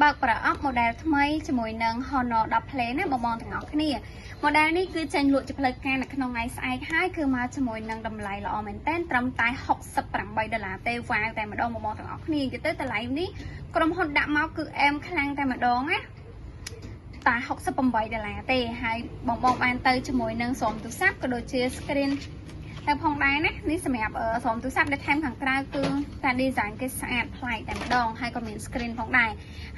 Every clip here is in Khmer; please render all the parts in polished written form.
បើកប្រអប់ model ថ្មីជាមួយនឹង Honor 10 Play ណាបងបងទាំងអស់គ្នា។ model នេះគឺចេញលក់ជាផ្លូវការនៅក្នុងថ្ងៃស្អែកហើយគឺមកជាមួយនឹងតម្លៃល្អមែនទែនត្រឹមតែ68ដុល្លារទេវ៉ាវតែម្ដងបងបងទាំងអស់គ្នា។និយាយទៅតម្លៃនេះក្រុមហ៊ុនដាក់មកគឺអែមខ្លាំងតែម្ដងណាតែ68ដុល្លារទេហើយបងបងបានទៅជាមួយនឹងស្រោមទូរស័ព្ទក៏ដូចជា screen តែផងដែរណា។នេះសម្រាប់ស្រោមទូរស័ព្ទដែលថែមខាងក្រៅគឺការ design គេស្អាតប្លែកតែម្ដងហើយក៏មាន screen ផងដែរ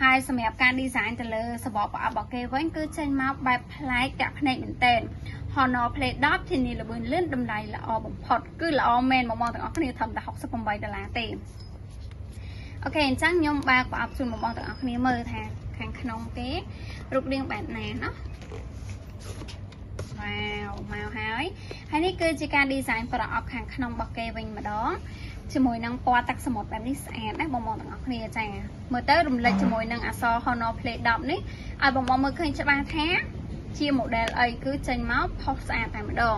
ហើយសម្រាប់ការ design ទៅលើសបកប្រអប់របស់គេវិញគឺចេញមកបែបប្លែកតាក់ភ្នែកមែនទែន Honor Play 10ធានាល្បឿនលឿនតម្លៃល្អបំផុតគឺល្អមែនបងប្អូនទាំងអស់គ្នាត្រឹមតែ68ដុល្លារទេOK អញ្ចឹងខ្ញុំបើកប្រអប់ជូនបងប្អូនទាំងអស់គ្នាមើលថាខាងក្នុងគេរូបរាងបែបណាណោះវ៉ាវមកហើយហើយនេះគឺជាការ design ប្រអប់ខាងក្នុងរបស់គេវិញម្ដងជាមួយនឹងពណ៌ទឹកសមុទ្របែបនេះស្អាតណាស់បងប្អូនទាំងអស់គ្នា។ចាមើលទៅរំលេចជាមួយនឹងអក្សរ Honor Play 10នេះឲ្យបងប្អូនមើលឃើញច្បាស់ថាជា model អីគឺចេញមកផុសស្អាតតែម្ដង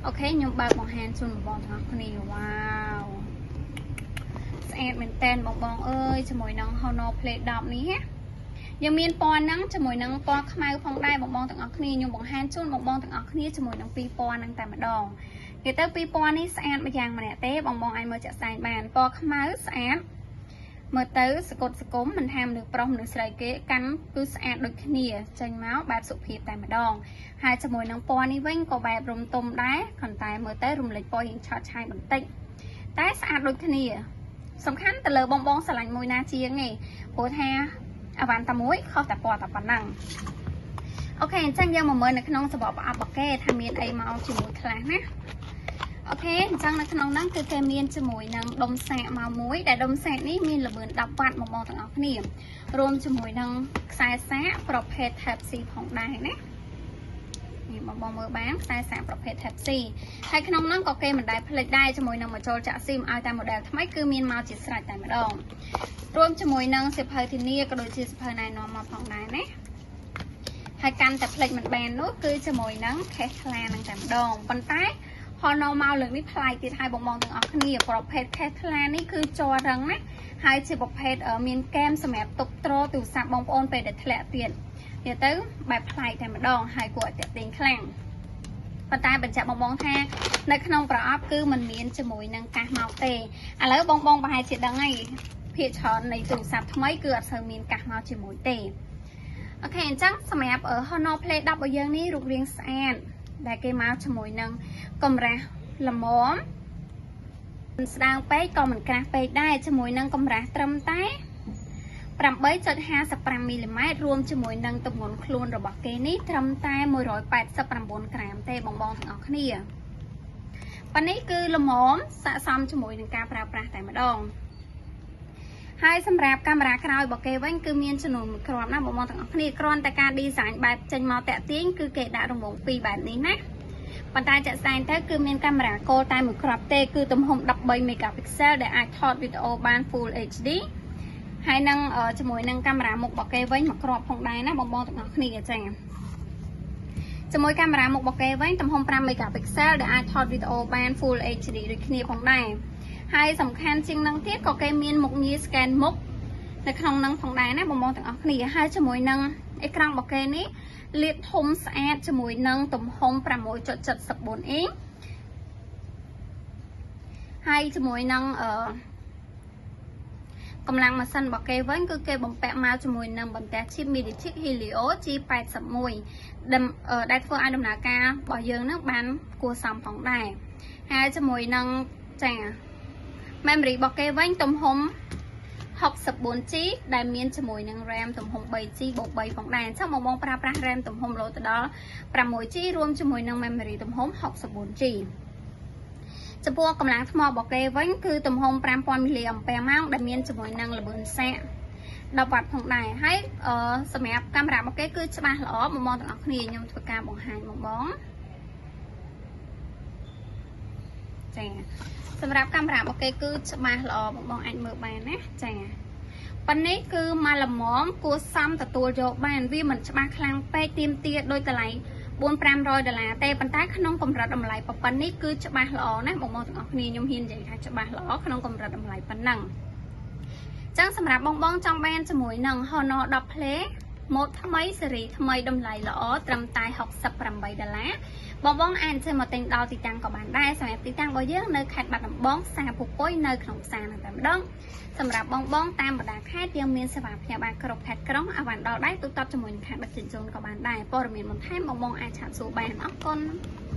OK ខ្ញុំបើកបង្ហាញជូនបងប្អូនទាំងអស់គ្នាវ៉ាវស្អាតមែនតែនបងបងអើយជាមួយនឹង Honor Play 10នេះណាយើងមានពណ៌ហ្នឹងជាមួយនឹងពណ៌ខ្មៅផងដែរបងបងទាំងអស់គ្នាខ្ញុំបង្ហាញជូនបងបងទាំងអស់គ្នាជាមួយនឹងពីរពណ៌ហ្នឹងតែម្ដងគេទៅពីរពណ៌នេះស្អាតម្យ៉ាងម្នាក់ទេបងបងអាចមើលចាក់ស្ដែងបានពណ៌ខ្មៅស្អាតមើលទៅសកត់សកុំមិនថាមនុស្សប្រុសមនុស្សស្រីគេកាន់គឺស្អាតដូចគ្នាចេញមកបែបសុភាពតែម្ដងហើយជាមួយនឹងពណ៌នេះវិញក៏បែបរំទុំដែរគ្រាន់តែមើលទៅរំលេចពណ៌រៀងឆើតឆាយបន្តិចតែស្អាតដូចគ្នាសំខាន់ទៅលើបងបងស្រឡាញ់មួយណាជាងឯងព្រោះថាអវ៉ាន់តែមួយខុសតែពណ៌តែប៉ុណ្ណឹង OK អញ្ចឹងយើងមកមើលនៅក្នុងសបកប្រអប់បកេថាមានអីមកជាមួយខ្លះណាOK អញ្ចឹងនៅក្នុងហ្នឹងគឺគេមានជាមួយនឹងដុំសាកមកមួយដែលដុំសាកនេះមានល្បឿន10វ៉ាត់មកបងទាំងអស់គ្នារួមជាមួយនឹងខ្សែសាកប្រភេទ Type C ផងដែរណានេះបងបងមើលបានខ្សែសាកប្រភេទ Type C ហើយក្នុងហ្នឹងក៏គេមិនដែលភ្លេចដែរជាមួយនឹងម្ជុលចាក់ស៊ីមឲ្យតែ model ថ្មីគឺមានមកជាស្រេចតែម្ដងរួមជាមួយនឹងសៀវភៅធានាក៏ដូចជាសៀវភៅណែនាំមកផងដែរណាហើយកាន់តែភ្លេចមិនបាននោះគឺជាមួយនឹង case ថ្លានឹងតែម្ដងប៉ុន្តែ Honor មកលើកនេះប្លែកទៀតហើយបងបងទាំងអស់គ្នាប្រភេទ case ថ្លានេះគឺជាប់រឹងណាហើយជាប្រភេទមានកែមសម្រាប់ទប់ទ្រទូរស័ព្ទបងប្អូនពេលដែលធ្លាក់ទៀតនិយាយទៅបែបប្លែកតែម្ដងហើយគួរឲ្យតាក់ទាញខ្លាំងប៉ុន្តែបញ្ជាក់បងបងថានៅក្នុងប្រអប់គឺมันមានជាមួយនឹងកាសមកទេឥឡូវបងបងប្រហែលជាដឹងហើយភាគច្រើននៃទូរស័ព្ទថ្មីគឺអត់សូវមានកាសមកជាមួយទេOK អញ្ចឹងសម្រាប់ Honor Play 10របស់យើងនេះរូបរាងស្អាតដែលគេមកជាមួយនឹងកម្រាស់ល្មមមិនស្ដើងពេកក៏មិនក្រាស់ពេកដែរជាមួយនឹងកម្រាស់ត្រឹមតែ8.55មីលីម៉ែត្ររួមជាមួយនឹងទម្ងន់ខ្លួនរបស់គេនេះត្រឹមតែ189ក្រាមទេបងបងទាំងអស់គ្នាប៉ុណ្នេះគឺល្មមស័ក្តិសមជាមួយនឹងការប្រើប្រាស់តែម្ដងហើយសម្រាប់កាមេរ៉ាក្រោយរបស់គេវិញគឺមានចំនួនមួយគ្រាប់ណាបងប្អូនទាំងអស់គ្នាគ្រាន់តែការ design បែបចេញមកតាក់ទាញគឺគេដាក់រង្វង់2បែបនេះណាប៉ុន្តែចាក់ស្ដែងទៅគឺមានកាមេរ៉ាគោលតែមួយគ្រាប់ទេគឺទំហំ13 megapixel ដែលអាចថតវីដេអូបាន Full HD ហើយនឹងជាមួយនឹងកាមេរ៉ាមុខរបស់គេវិញមួយគ្រាប់ផងដែរណាបងប្អូនទាំងអស់គ្នាចា៎ជាមួយកាមេរ៉ាមុខរបស់គេវិញទំហំ5 megapixel ដែលអាចថតវីដេអូបាន Full HD ដូចគ្នាផងដែរហើយសំខាន់ជាងនឹងទៀតក៏គេមានមុខងារ scan មុខនៅក្នុងនឹងផងដែរណាបងប្អូនទាំងអស់គ្នាហើយជាមួយនឹងអេក្រង់របស់គេនេះលាតធំស្អាតជាមួយនឹងទំហំ6.74អ៊ីងហើយជាមួយនឹងអឺកម្លាំងម៉ាស៊ីនរបស់គេវិញគឺគេបំពាក់មកជាមួយនឹងបន្ទះ chip MediaTek Helio G81 ដែលធ្វើឲ្យដំណើរការរបស់យើងនឹងបានគួរសមផងដែរហើយជាមួយនឹងចា memory របស់គេវិញទំហំ 64G ដែលមានជាមួយនឹង RAM ទំហំ 3G បូក3ផងដែរអញ្ចឹងបងបងប្រើប្រាស់ RAM ទំហំរហូតដល់ 6G រួមជាមួយនឹង memory ទំហំ 64G ចំពោះកម្លាំងថ្មរបស់គេវិញគឺទំហំ5000 mAh ដែលមានជាមួយនឹងល្បឿនសាក10វ៉ាត់ផងដែរហើយសម្រាប់កាមេរ៉ារបស់គេគឺច្បាស់ល្អបងបងទាំងអស់គ្នាខ្ញុំធ្វើការបង្ហាញបងបងចាសម្រាប់កាមេរ៉ារបស់គេគឺច្បាស់ល្អបងបងអាចមើលបានណាចាប៉ុណ្នេះគឺមកល្មមគួរសមទទួលយកបានវាមិនច្បាស់ខ្លាំងពេកទៀមទាដោយតម្លៃ4 500ដុល្លារទេប៉ុន្តែក្នុងកម្រិតតម្លៃប៉ុណ្នេះគឺច្បាស់ល្អណាស់បងប្អូនទាំងអស់គ្នាខ្ញុំហ៊ាននិយាយថាច្បាស់ល្អក្នុងកម្រិតតម្លៃប៉ុណ្ណឹង។ ចឹងសម្រាប់បងបងចង់បានជាមួយនឹង Honor 10 Play ម៉ូដថ្មីស៊េរីថ្មីតម្លៃល្អត្រឹមតែ68ដុល្លារបងបងអាចជិះមកទិញដល់ទីតាំងក៏បានដែរសម្រាប់ទីតាំងរបស់យើងនៅខេត្តបាត់ដំបងផ្សារភូពុយនៅក្នុងផ្សារហ្នឹងតែម្ដងសម្រាប់បងបងតាមបណ្ដាខេត្តយើងមានសេវាផ្ញើបានគ្រប់ខេត្តក្រុងអវ៉ាន់ដល់ដៃទូទាត់ជាមួយនឹងខេត្តដឹកជញ្ជូនក៏បានដែរព័ត៌មានបន្ថែមបងបងអាច chat សួរបានអរគុណ។